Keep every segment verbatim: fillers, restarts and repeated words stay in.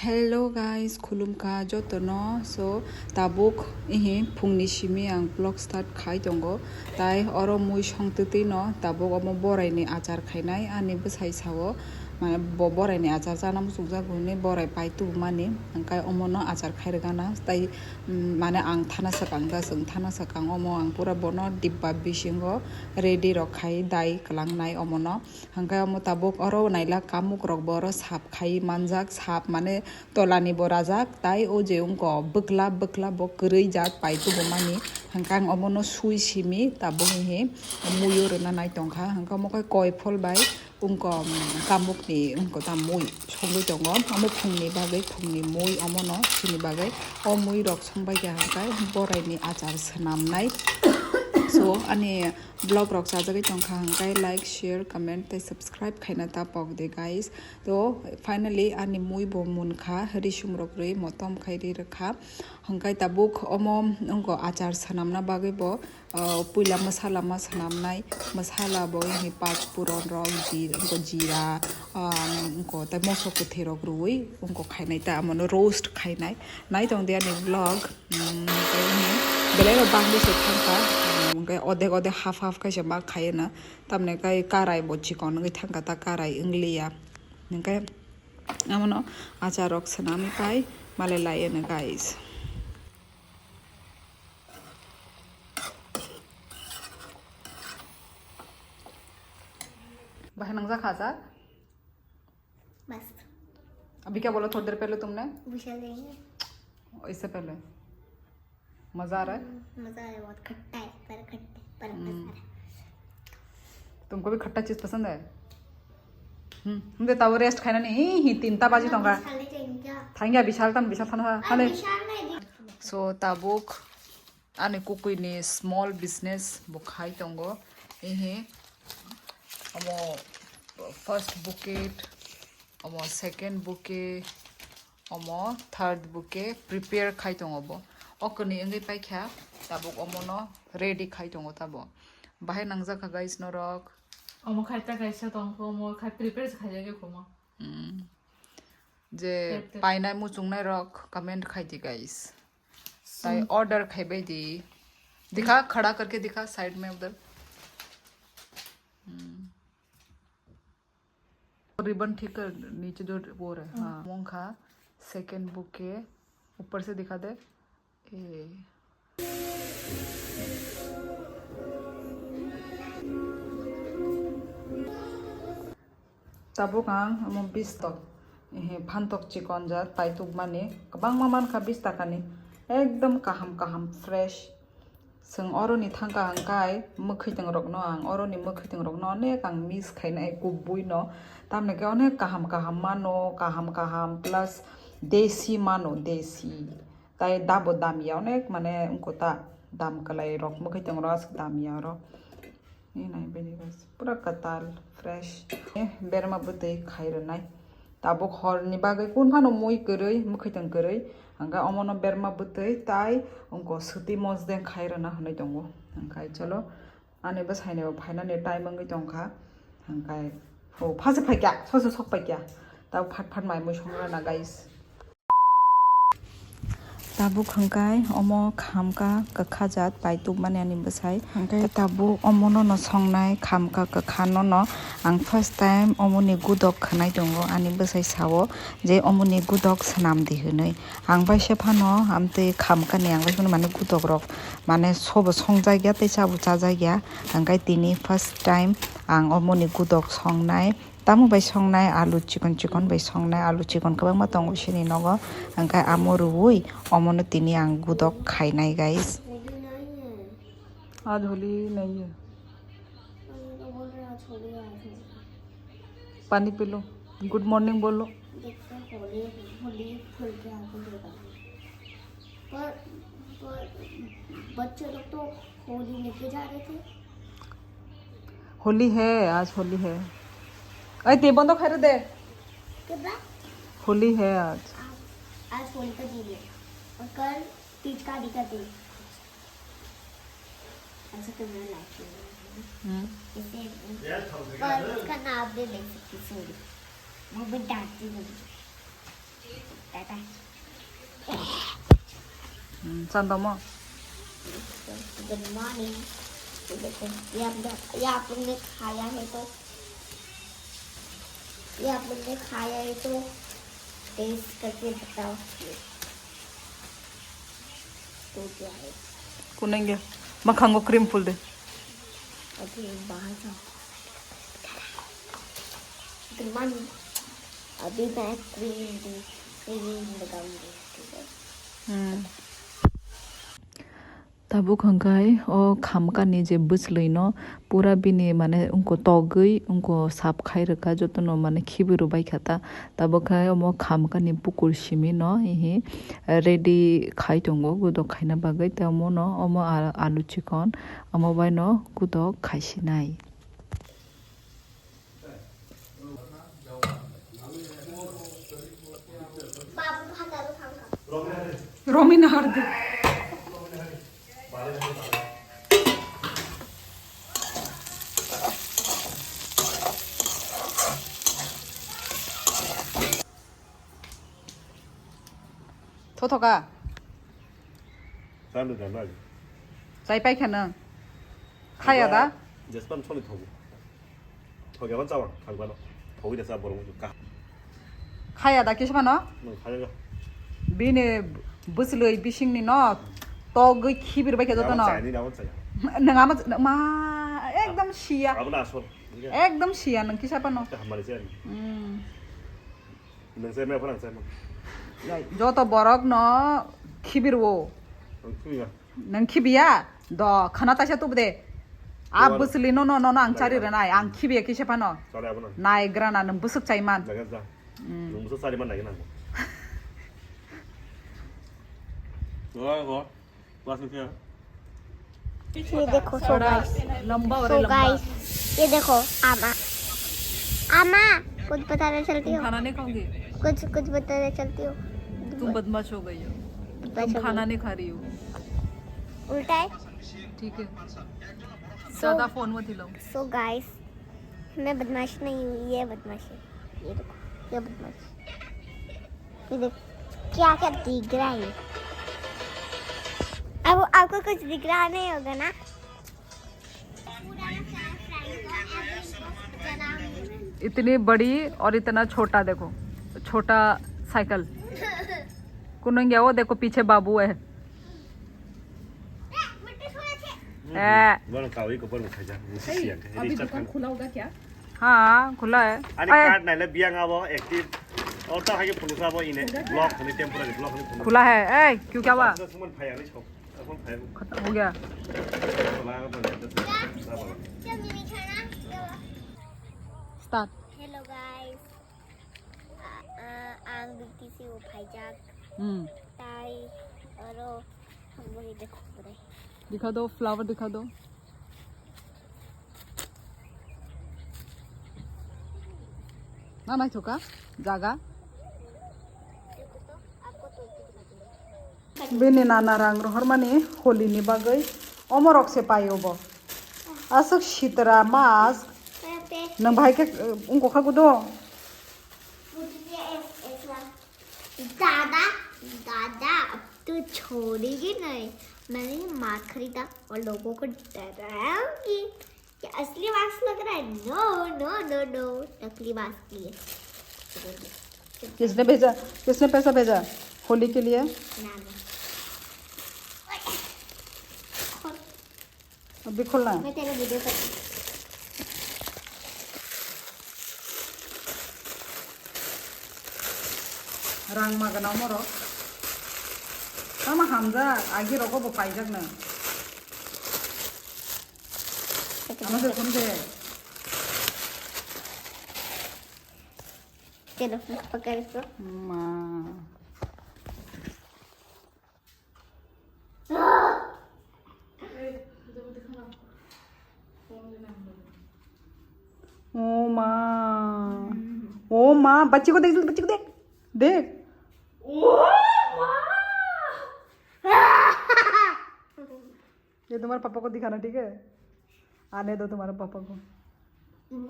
Hello guys, khulumkha jotono. So, tabuk ihi phungni simi ang vlog start khai tongo. Tai oro mui songtwtwi no tabuk omo borai ni achar khainai ani bwsai sao. Mane bo borai ni achar chana muchukjago hinwi borai pai tubumani. Hwnkhe omo no achar khai rwgana. Tai, mm, mane ang thana swkang da, chwng thana swkang omo ang pura bono dibba bisingo ready rok khai dai kwlangnai omo no. Hwnkhe omo tabuk oro naila kamuk rok bo oro sap khai manjak, sap mane tola ni bo rajak, tai o je wngko bwkla, bwkla bo kwrwi jat pai tubumani. Hwnkhe ang omo no sui simi tabuk hihi muiyo rwna nai tongkha. Hwnkhe omo khe koiphol bai wngko, um, kamuk ni wngko ta mui songwi tongo. Omo phungni bagwi, phungni mui omo no sini bagwi o mui rok songbai kha hwnkhe borai ni achar swnamnai. So ani vlog rok chajagwi tongkha hwnkhe like, share, comment tei subscribe khaina ta pok de guys. To finally ani mui bo munkha, risum rok rwi motom khai ri rwkha. Hwnkhe tabuk omo wngko achar swnamna bagwi bo, uh, puila masala ma swnamnai. Masala bo ini pach puron rok, ji-, wngko jira, um, wngko tei moso kwthwi rok rwi wngko khainai ta, amono roast khainai. Nai tong di ani vlog. Hmm, tei hwnwi belai no bangwi se thangkha. Hmm, hwnkhe odek odek half half khe se ma khaio no. Tamni khe karai bo chikon wngwi thangkha ta, karai wngliya. Hwnkhe amono achar rok swnamwi pai malai laio no guys. Bahai nangjakha achar? बस। अभी क्या बोला थोड़ी देर पहले तुमने? विशाल जाएंगे। इससे पहले? मजा आ रहा है? हम्म, मजा आया, बहुत खट्टा है, पर खट्टा, पर मजा आ रहा है। तुमको भी खट्टा चीज पसंद है? हम्म, हम तो ताऊ रेस्ट खाना नहीं ही, तीन ता बाजी तोंगा। विशाल जाएंगे क्या? थांगा विशाल तम विशाल थाना अरे हाले। विशाल नहीं। So tabuk ani kukuini small business bo khai tongo. Ehe, omo first bucket, omo second bucket, omo third bucket prepare khai tongo bo. Okoni wngwi paikha, tabuk omono ready khai tongo tabo. Bahai nangjakha guys norok. Omo khai ta kaisa tongkho, omo khai prepare se khaijak ya komo. Hmm. Je painai muchungnai rok comment khai di guys. Tai order khai bai di. दिखा, खड़ा करके दिखा, side में उधर। हम्म। रिबन ठीक कर, नीचे जो वो रहे, हाँ। Mungkha, second bouquet, ऊपर से दिखा दे। Eh. Tabuk ang omo bistok, eh, phantok chikon jat paitukmani kwbangma mankha bis takani, ekdom kaham kaham fresh. Chwng oroni thangkha hwnkhe mwkhwtwng rokno ang oroni mwkhwtwng rokno onek ang miss khainai kubui no, tamni khe onek kaham kaham mano, kaham kaham plus desi mano, desi. Tai dabo damya onek mane wngkota dam kwlai rok mwkhwtwng rok aswk damya oro. Ni nai bini guys, pura kwtal fresh. Eh, berma bwtwi khai rwnai. Tabuk horni bagwi kun phano mui kwrwi, mwkhwtwng kwrwi. Hwnkhe omono berma bwtwi tai wngko swtwi mosdeng khai rwna hwnwi tongo. Hwnkhe cholo. Ani bwsaini bo phainani time wngwi tongkha, hwnkhe o phase phaikya, sose sok paikya, tabo phat phat mai mui songrana, guys. Tabuk hwnkhe omo khamka kwkha jat paitukmani ani bwsai, hwnkhe tabuk omono no songnai khamka kwkha no no ang first time omoni gudok khwnai tongo ani bwsai sao je omoni gudok swnam di hwnwi. Ang bai se phano amtwi khamkani, ang bai phano mane gudok rok mane sobo songjak ya tei sabo chajak ya, hwnkhe tini first time ang omoni gudok songnai, tamo bai songnai alu chikon chikon bai songnai, alu chikon kwbangma tongo sini nogo, hwnkhe amo rwui omono tini ang gudok khainai guys. आज होली नहीं है। पानी P low, good morning बोलो। देखते हैं, होली, होली खुल के आके देखा। पर, पर बच्चे लोग तो होली लेके जा रहे थे। होली है, आज होली है। अरे, ते बंद कर दे। कितना? होली है आज। आज, आज होली का दिन है। और कल पिचकारी का दिन। ऐसा तो मैं लाइफ में नहीं हूँ। हम्म। इसे पर उसका नाम भी ले सकती, सॉरी। वो भी डांटती मुझे। Hmm, chan tongmo? Good morning. ये आप लोग, ये आप लोग ने खाया है तो, ये आप लोग ने खाया है तो टेस्ट करके बताओ। तो क्या है? Kunenge, makhango cream phul de. अभी बाहर जाओ। Good morning. अभी मैं क्रीम भी, क्रीम लगाऊंगी, ठीक है? Hmm. Tabuk hwnkhe o khamkani je bwchlwino pura bini mane wngkha togwi wngkha sap khai rwkha jotono mane khibi rwbaikha ta. Tabuk khe omo khamkani pukur simino hihi ready khai tongo gudok khaina bagwi tei omono omo a-, alu chikon omo baino gudok khaisinai. Romina hardi. Thothoka. Chalo, chalo. Chai paikha nang. Khaya da? Jespan choli thogo. Thogyabano chawa, khangbano. Thogwi da cha borok wngkha. Khaya da kisa phano? Nung khaya. Bini bwchlwi bisingni no togwi khibir bai khe joto no. Nang ama chaya, nang ama chaya. Nang ama ch-, ma ekdom siya. Abo na asol. Ekdom siya nang kisa phano. Hamari chaya. Hmm. Nang chaya me phano nang chaya. Joto borok no khibir o. Nang khibiya. Nang khibiya? Do, khana taisa tubu de. A bwswli no, no, no, no, ang chari rwnai. Ang khibiya kisa phano. Chari abono. Nai grana nwng bwswk chaiman. Jaga ja. Mm. Nwng bwswk chariman nai nang. Go, go. Class में क्या? ये देखो, so guys, लंबा और so लंबा। Guys, ये देखो, आमा, आमा, कुछ बताना चलती हो? तुम खाना नहीं खाओगी? कुछ, कुछ बताना चलती हो? तुम बदमाश हो गई हो। तुम खाना नहीं खा रही हो। उल्टा है। ठीक है। So, ज्यादा फोन मत हिलाओ। So guys, मैं बदमाश नहीं हूँ, ये बदमाश है। ये देखो, ये बदमाश। ये देखो, क्या क्या दिख रहा है? अब आपको कुछ दिख रहा नहीं होगा ना? इतनी बड़ी और इतना छोटा, देखो, छोटा साइकिल। कुनंगिया, वो देखो, पीछे बाबू है। ए। Bono kawi ko bono khaja. Hey, अभी दुकान खुला होगा क्या? हाँ, खुला है। Ani card naile biang abo active. Auto hage phone sa bo ine. Block hone temporary block hone phone. खुला है। ए, क्यों, क्या हुआ? Phone phai ani sok. Phone phai. खत्म हो गया। Start. Hello guys. आ, आ, आंग बिकती से वो भाईजाक। हम्म। ताई, अरो, हम वही देखो पूरे। दिखा दो, flower दिखा दो। Na naithoka jaga. Bini nana rang rohormani holi ni bagwi omorok se paio bo. Aswk sitra mask. Nwng bahai khe, uh, wngkha gudo. दादा, दादा, अब तो छोड़ेगी नहीं। मैंने मार खरीदा और लोगों को डराऊंगी। क्या असली मास्क लग रहा है? No, no, no, no, नकली मास्क लिए। किसने भेजा? किसने पैसा भेजा होली के लिए? नाना। अभी खोलना। मैं तेरे वीडियो पर Rang magana omorok. Tama hamjak, agi rogo bo paijak na. Ano se phone de. Chalo, pagkain ko. Ma. ओ माँ, ओ माँ, बच्ची को देख, बच्ची को देख, देख। ओ माँ। ये तुम्हारे पापा को दिखाना, ठीक है? आने दो तुम्हारे पापा को।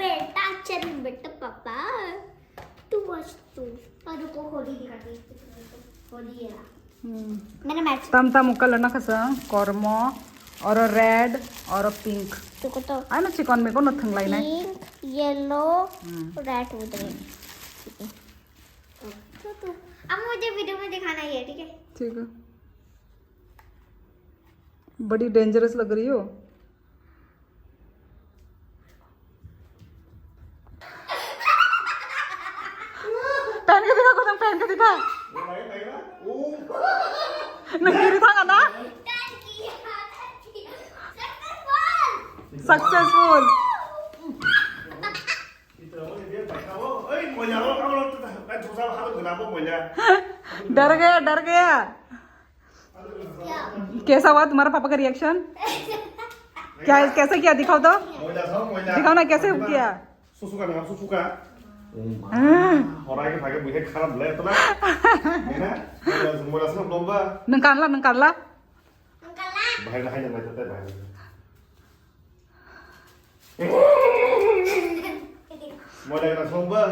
बेटा, चल बेटा, पापा। तू बस तू। और रुको, होली दिखाती हूँ तुमको। होली है। Hmm. मैंने match Tam tam color na kasa, kormo, oro red, oro pink. तुमको तो Ano chikon me kono thanglai nai. Pink, yellow, Hmm. red उधर है। तो तू, अब मुझे वीडियो में दिखाना ही है, ठीक है? ठीक है। बड़ी डेंजरस लग रही हो। पहन के दिखा, खुद पहन के दिखा। Nang kiri thang na? Successful. डर गया, डर गया। कैसा हुआ तुम्हारा पापा का रिएक्शन? क्या, कैसे किया, दिखाओ तो। Moila, sao moila. दिखाओ ना, कैसे किया? Susuka na, susuka. Ah. Horai ke phage buhe kharap le to na. Ena, moila, moila sao lomba. Nang kanla, nang kanla. Bahai na hai na, bahai na. Moila na sao ba.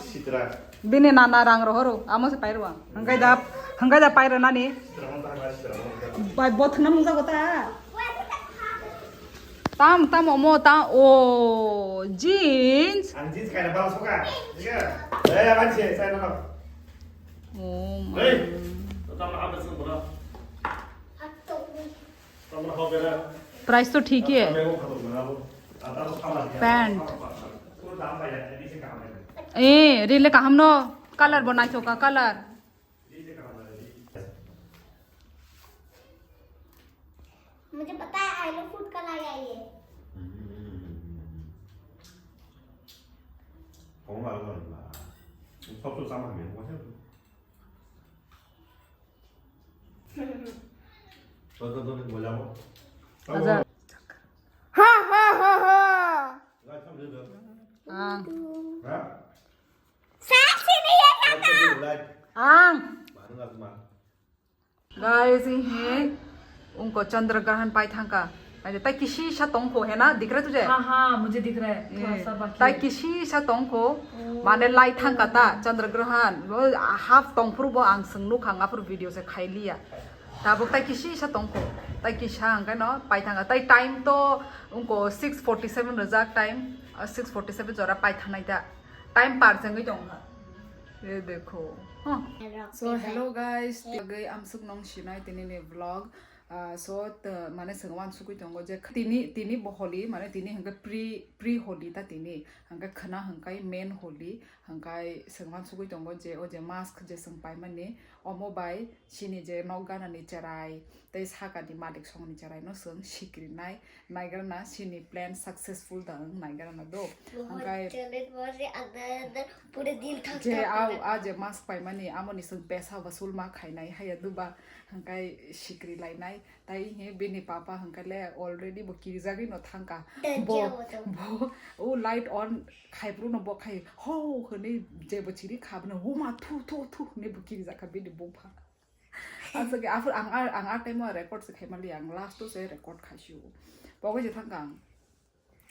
Sitra. Bini nana rang rohoro, amo se pairwa. Hangkai da, hangkai da paira nani. Bai bot na mungsa kota. Tam, tam, omo, tam, o, jeans. Ang jeans kaina bang soka. Iya. Eh, ang sih, saya nolak. Oh my. Hey. Tam apa sih, bro? Price तो ठीक ही है। Pant. ए, rile kaham no. Color bo naithoka, color. मुझे पता है, I love food का लाई आई है। Kau malu kan, Pak? Kau tuh sama dia, kau siapa? Kau tuh, tuh, kau jamu. Aza. Ha, ha, ha, ha. Nggak, kamu juga. Ah. Hah? Saya sini ya, Kakak. Kau tuh, like. Ang. Baru nggak teman. Guys, he, उनको चंद्र ग्रहण पाई थांका। अरे, ताई किसी सा तोंखो है ना, दिख रहा है तुझे? हाँ, हाँ, मुझे दिख रहा है। थोड़ा ये, सा बाकी ताई है। किसी सा तोंखो, ओ। माने लाई थांका ता, चंद्र ग्रहण। वो हाफ तोंफुर वो आंग संग नु खांगा फुर वीडियो से खाई लिया। ता वो ताई किसी सा तोंखो, ताई किसा आंग का ना, पाई थांका। ताई टाइम तो उनको six forty seven रजाक टाइम, और six forty seven जोरा पाई थानाई ता। Time par chengwi tong kha. Ye dekho. Huh. So, hello guys, tini amsuk nong sinai tini ni vlog. Ah, so, t-, mane sengwan sukui tongo je tini, tini bo holi, mane tini hingke pre, pre holi ta tini. Hingke khna hingkai main holi, hingkai sengwan sukui tongo je o je mask je seng paimani, omo bai chini je nok gana ni cherai, tei saka ni malik song ni cherai no seng sikri nai. Naigrana chini plan successful da wng naigrana do. बहुत Hingkai जल्द बहुत से अंदर अंदर पूरे दिल थक je थक au थक a je mask paimani amoni swng pesa wasul ma khainai haya duba hingkai sikri lainai tai he bini papa hingkai le already bo kirijagwi no thangka. Bo, bo o light on khai phuru no bo khai ho hwnwi je bo chiri kha bwno huma thu thu thu hwnwi bo kirijakha bini bupha. Aswk khe aphuru ang a, ang a time o record se khaimali, ang last o se record khaisio. Pogwi se thangkha ang.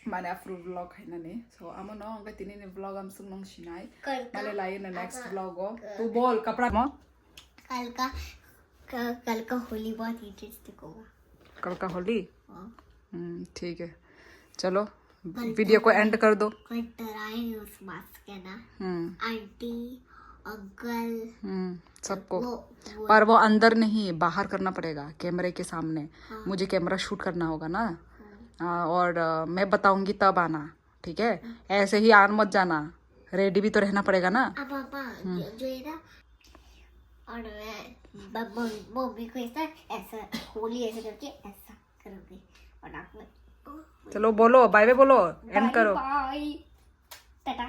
Mane aphuru vlog khainani. So, amo no hwnkhe tini ni vlog amswk nung sinai. Male lai no next vlog o. Tu bol kapra mo? कल का, क-, कल का होली बहुत इंटरेस्टिंग होगा। कल का होली? हाँ। हम्म, ठीक है। चलो, वीडियो को एंड कर दो। कोई डराए नहीं उस बात से ना। हम्म। आंटी, अंकल, हम्म, सबको। वो, वो पर वो अंदर नहीं, बाहर करना पड़ेगा कैमरे के सामने। हाँ। मुझे कैमरा शूट करना होगा ना। हाँ। हाँ, और, अ, मैं बताऊंगी तब आना, ठीक है? हाँ। ऐसे ही आन मत जाना, रेडी भी तो रहना पड़ेगा ना। अब पापा, हम्म। जो, जो है ना, और मैं, ब-, मम-, मम्मी को ऐसा, ऐसा, होली ऐसे करके ऐसा करोगे। और आप में, चलो बोलो, बाय बाय बोलो, एंड करो। Bye bye. टाटा।